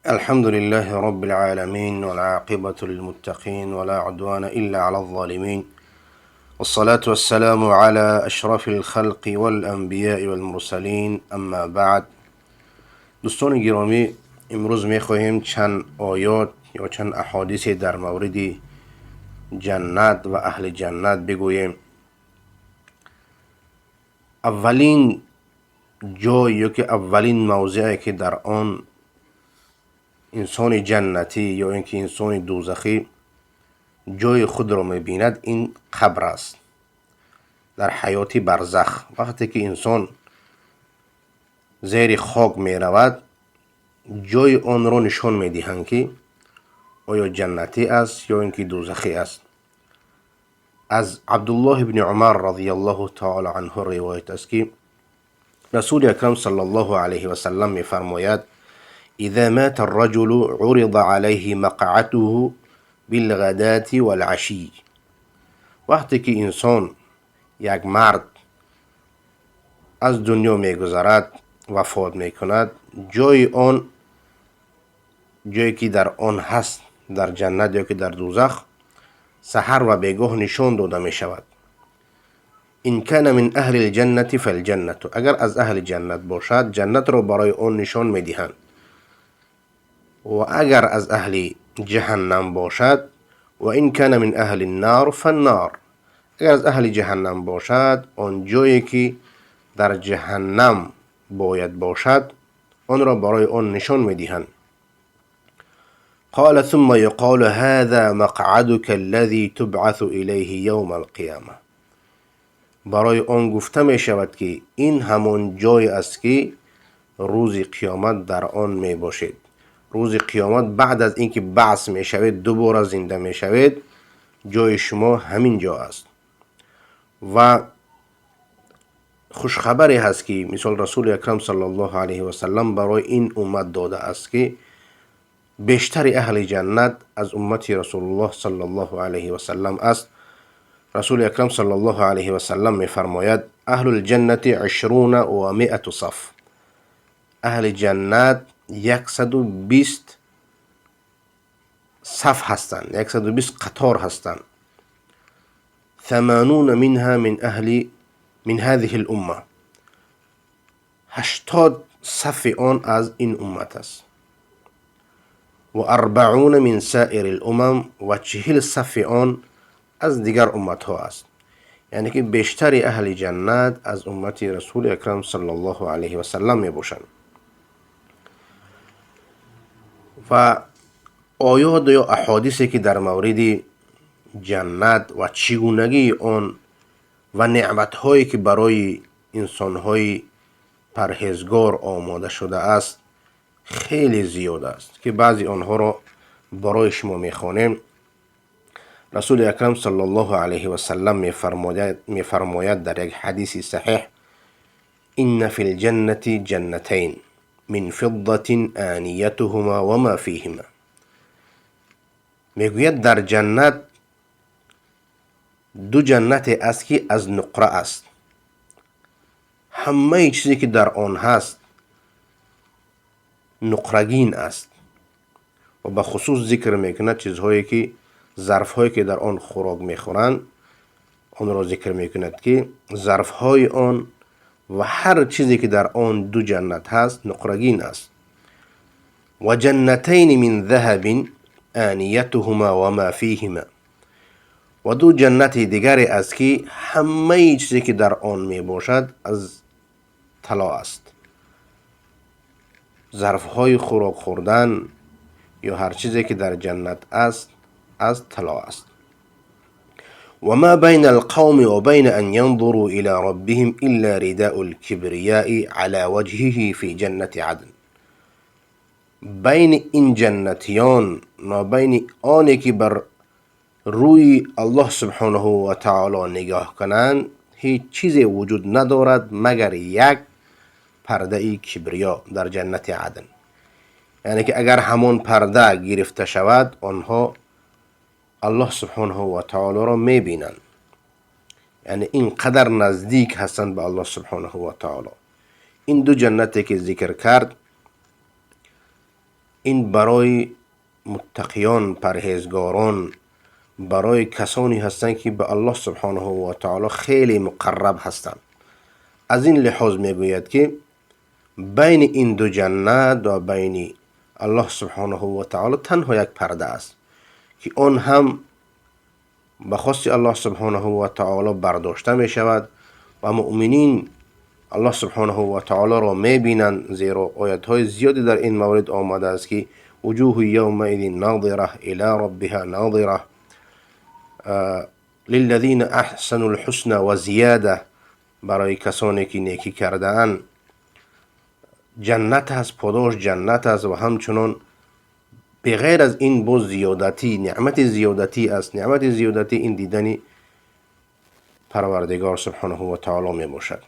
الحمد لله رب العالمين، والعاقبة للمتقين، ولا عدوان إلا على الظالمين، والصلاة والسلام على أشرف الخلق والأنبياء والمرسلين، اما بعد. دوستان گرامی، امروز میخواهیم چند آیات یا چند احادیث در مورد جنت و اهل جنت بگوییم. اولین جای یا که اولین موضعی که در آن انسان جنتی یا اینکه انسان دوزخی جای خود را میبیند، این قبر است. در حیات برزخ وقتی که انسان زیر خاک میرود، جای آن را نشان میدهند که آیا جنتی است یا اینکه دوزخی است. از عبدالله بن عمر رضی الله تعالی عنه روایت است که رسول اکرم صلی الله علیه و سلم میفرماید: اذا مات الرجل عرض علیه مقعده بالغداة والعشی. وقتی که انسان، یک مرد، از دنیا میگذرد، وفات میکند، جای آن، جایی که در آن هست، در جنت یا که در دوزخ، سحر و بیگاه نشان داده می شود. ان کان من اهل الجنة فالجنة، اگر از اهل جنت باشد جنت را برای آن نشان می دهند، و اگر از اهل جهنم باشد، و ان کان من اهل النار فالنار، اگر از اهل جهنم باشد آن جایی که در جهنم باید باشد آن را برای آن نشان می دهند. قال ثم يقال هذا مقعدك الذي تبعث إليه يوم القيامة. برای آن گفته می شود که این همان جای است که روز قیامت در آن می باشید. روز قیامت بعد از اینکه بعث می شوید، دوباره زنده می شوید، جای شما همین جا است. و خوشخبری هست که مثال رسول اکرم صلی الله علیه و سلم برای این امت داده است که بیشتر اهل جنت از امت رسول الله صلی الله علیه و سلم است. رسول اکرم صلی الله علیه و سلم میفرماید: اهل الجنة 120 صف. اهل جنت 120 صف هستند، 120 قطار هستند. 80 منها من اهل من هذه الامه، 80 صف آن از این امت است. و 40 من سایر الامم، و 40 صف آن از دیگر امت ها است. یعنی که بیشتر اهل جنت از امت رسول اکرم صلی الله علیه و سلم می باشند. و آیات یا احادیثی که در مورد جنت و چگونگی آن و نعمت هایی که برای انسان های پرهیزگار آماده شده است خیلی زیاد است که بعضی آنها را برای شما میخوانیم. رسول اکرم صلی الله علیه و سلم میفرماید در یک حدیث صحیح: ان فی الجنة جنتین من فضة آنیتهما و ما فیهما. میگوید در جنت دو جنت است که از نقره است، همه چیزی که در آن هست نقرگین است. و به خصوص ذکر میکند چیزهایی که ظرفهایی که در آن خوراک میخورند، آن را ذکر میکند که ظرفهای آن و هر چیزی که در آن دو جنت هست نقرگین است. و جنتین من ذهب آنیتهما و ما فیهما، و دو جنت دیگری است که همه چیزی که در آن می باشد از طلا است. ظرفهای خوراک خوردن یا هر چیزی که در جنت است از طلا است. و ما بین القوم و بین ان ينظروا الى ربهم الا رداء الكبرياء على وجهه في جنة عدن. بین این جنتیان، ما بین آنی که بر روی الله سبحانه و تعالی نگاه کنند، هیچ چیزی وجود ندارد مگر یک پرده کبریا در جنت عدن. یعنی که اگر همان پرده گرفته شود، آنها الله سبحانه و تعالی را میبینند. یعنی اینقدر نزدیک هستند به الله سبحانه و تعالی. این دو جنتی که ذکر کرد این برای متقیان، پرهیزگاران، برای کسانی هستند که به الله سبحانه و تعالی خیلی مقرب هستند. از این لحاظ میگوید که بین این دو جنت و بین الله سبحانه و تعالی تنها یک پرده است که آن هم به خواست الله سبحانه و تعالی برداشته می شود و مؤمنین الله سبحانه و تعالی را می بینند، زیرا آیت های زیادی در این مورد آمده است که وجوه یومئذ ناظره الی ربها ناظره للذین احسنوا الحسنى و زیاده. برای کسانی که نیکی کرده اند جنت هست، پاداش جنت است و همچنان به غیر از این باز زیادتی، نعمت زیادتی است. نعمت زیادتی این دیدن پروردگار سبحانه و تعالی می باشد.